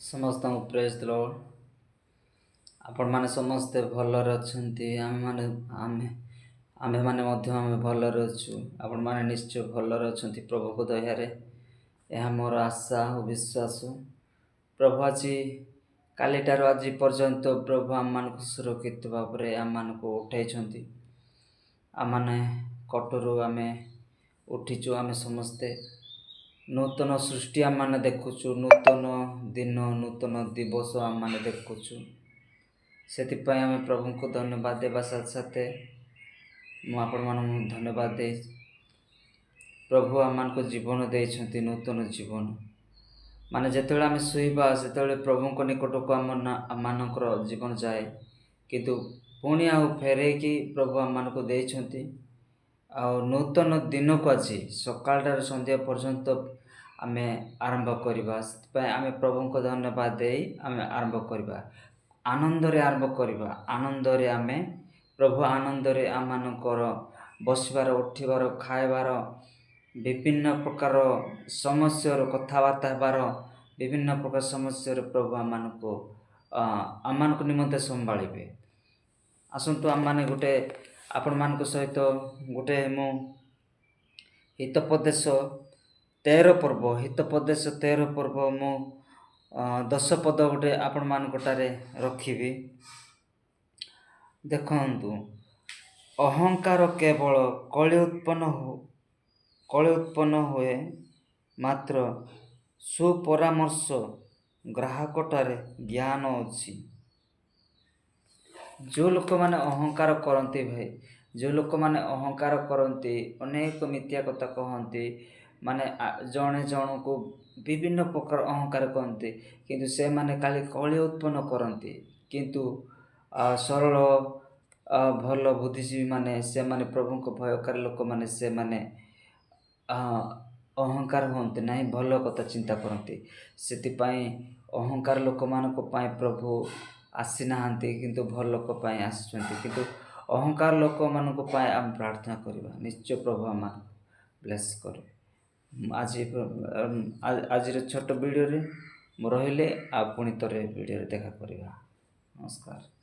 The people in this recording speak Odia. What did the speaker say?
ସମସ୍ତଙ୍କୁ ପ୍ରେଜ୍ ଦ ଲର୍ଡ଼। ଆପଣମାନେ ସମସ୍ତେ ଭଲରେ ଅଛନ୍ତି। ଆମେମାନେ ଆମେ ଆମ୍ଭେମାନେ ମଧ୍ୟ ଆମେ ଭଲରେ ଅଛୁ। ଆପଣମାନେ ନିଶ୍ଚୟ ଭଲରେ ଅଛନ୍ତି ପ୍ରଭୁଙ୍କ ଦୟାରେ। ଏହା ମୋର ଆଶା ଓ ବିଶ୍ୱାସ। ପ୍ରଭୁ ଆଜି କାଲିଠାରୁ ଆଜି ପର୍ଯ୍ୟନ୍ତ ପ୍ରଭୁ ଆମମାନଙ୍କୁ ସୁରକ୍ଷିତ ଭାବରେ ଆମମାନଙ୍କୁ ଉଠାଇଛନ୍ତି। ଆମମାନେ ଖଟରୁ ଆମେ ଉଠିଛୁ। ଆମେ ସମସ୍ତେ ନୂତନ ସୃଷ୍ଟି ଆମମାନେ ଦେଖୁଛୁ। ନୂତନ ଦିନ, ନୂତନ ଦିବସ ଆମମାନେ ଦେଖୁଛୁ। ସେଥିପାଇଁ ଆମେ ପ୍ରଭୁଙ୍କୁ ଧନ୍ୟବାଦ ଦେବା ସାଥେ ସାଥେ ମୁଁ ଆପଣମାନଙ୍କୁ ଧନ୍ୟବାଦ ଦେଇ, ପ୍ରଭୁ ଆମମାନଙ୍କୁ ଜୀବନ ଦେଇଛନ୍ତି, ନୂତନ ଜୀବନ। ମାନେ ଯେତେବେଳେ ଆମେ ଶୋଇବା, ସେତେବେଳେ ପ୍ରଭୁଙ୍କ ନିକଟକୁ ଆମ ଆମମାନଙ୍କର ଜୀବନ ଯାଏ। କିନ୍ତୁ ପୁଣି ଆଉ ଫେରେଇକି ପ୍ରଭୁ ଆମମାନଙ୍କୁ ଦେଇଛନ୍ତି। ଆଉ ନୂତନ ଦିନକୁ ଆଜି ସକାଳଠାରୁ ସନ୍ଧ୍ୟା ପର୍ଯ୍ୟନ୍ତ ଆମେ ଆରମ୍ଭ କରିବା। ସେଥିପାଇଁ ଆମେ ପ୍ରଭୁଙ୍କ ଧନ୍ୟବାଦ ଦେଇ ଆମେ ଆରମ୍ଭ କରିବା, ଆନନ୍ଦରେ ଆରମ୍ଭ କରିବା। ଆନନ୍ଦରେ ଆମେ ପ୍ରଭୁ ଆନନ୍ଦରେ ଆମମାନଙ୍କର ବସିବାର, ଉଠିବାର, ଖାଇବାର, ବିଭିନ୍ନ ପ୍ରକାର ସମସ୍ୟାର କଥାବାର୍ତ୍ତା ହେବାର, ବିଭିନ୍ନ ପ୍ରକାର ସମସ୍ୟାର ପ୍ରଭୁ ଆମମାନଙ୍କୁ ନିମନ୍ତେ ସମ୍ଭାଳିବେ। ଆସନ୍ତୁ, ଆମମାନେ ଗୋଟେ ଆପଣମାନଙ୍କ ସହିତ ଗୋଟେ ମୁଁ ହିତୋପଦେଶ 13 ପର୍ବ, ହିତୋପଦେଶ 13 ପର୍ବ ମୁଁ 10 ପଦ ଗୋଟେ ଆପଣମାନଙ୍କଠାରେ ରଖିବି। ଦେଖନ୍ତୁ, ଅହଙ୍କାର କେବଳ କଳି ଉତ୍ପନ୍ନ ହୁଏ, ମାତ୍ର ସୁପରାମର୍ଶ ଗ୍ରାହକଠାରେ ଜ୍ଞାନ ଅଛି। ଯେଉଁ ଲୋକମାନେ ଅହଙ୍କାର କରନ୍ତି ଭାଇ, ଯେଉଁ ଲୋକମାନେ ଅହଙ୍କାର କରନ୍ତି, ଅନେକ ମିଥ୍ୟା କଥା କହନ୍ତି, ମାନେ ଜଣେ ଜଣକୁ ବିଭିନ୍ନ ପ୍ରକାର ଅହଙ୍କାର କରନ୍ତି, କିନ୍ତୁ ସେମାନେ ଖାଲି କଳି ଉତ୍ପନ୍ନ କରନ୍ତି। କିନ୍ତୁ ସରଳ, ଭଲ ବୁଦ୍ଧିଜୀବୀ ମାନେ ସେମାନେ, ପ୍ରଭୁଙ୍କ ଭୟକାରୀ ଲୋକମାନେ, ସେମାନେ ଅହଙ୍କାର ହୁଅନ୍ତି ନାହିଁ, ଭଲ କଥା ଚିନ୍ତା କରନ୍ତି। ସେଥିପାଇଁ ଅହଙ୍କାର ଲୋକମାନଙ୍କ ପାଇଁ ପ୍ରଭୁ ଆସିନାହାନ୍ତି, କିନ୍ତୁ ଭଲ ଲୋକ ପାଇଁ ଆସିଛନ୍ତି। କିନ୍ତୁ ଅହଙ୍କାର ଲୋକମାନଙ୍କ ପାଇଁ ଆମେ ପ୍ରାର୍ଥନା କରିବା, ନିଶ୍ଚୟ ପ୍ରଭୁ ଆମମାନଙ୍କୁ ବ୍ଲେସ୍ କରିବେ। ଆଜିର ଛୋଟ ଭିଡ଼ିଓରେ ମୁଁ ରହିଲେ। ଆଉ ପୁଣି ଥରେ ଭିଡ଼ିଓରେ ଦେଖା କରିବା। ନମସ୍କାର।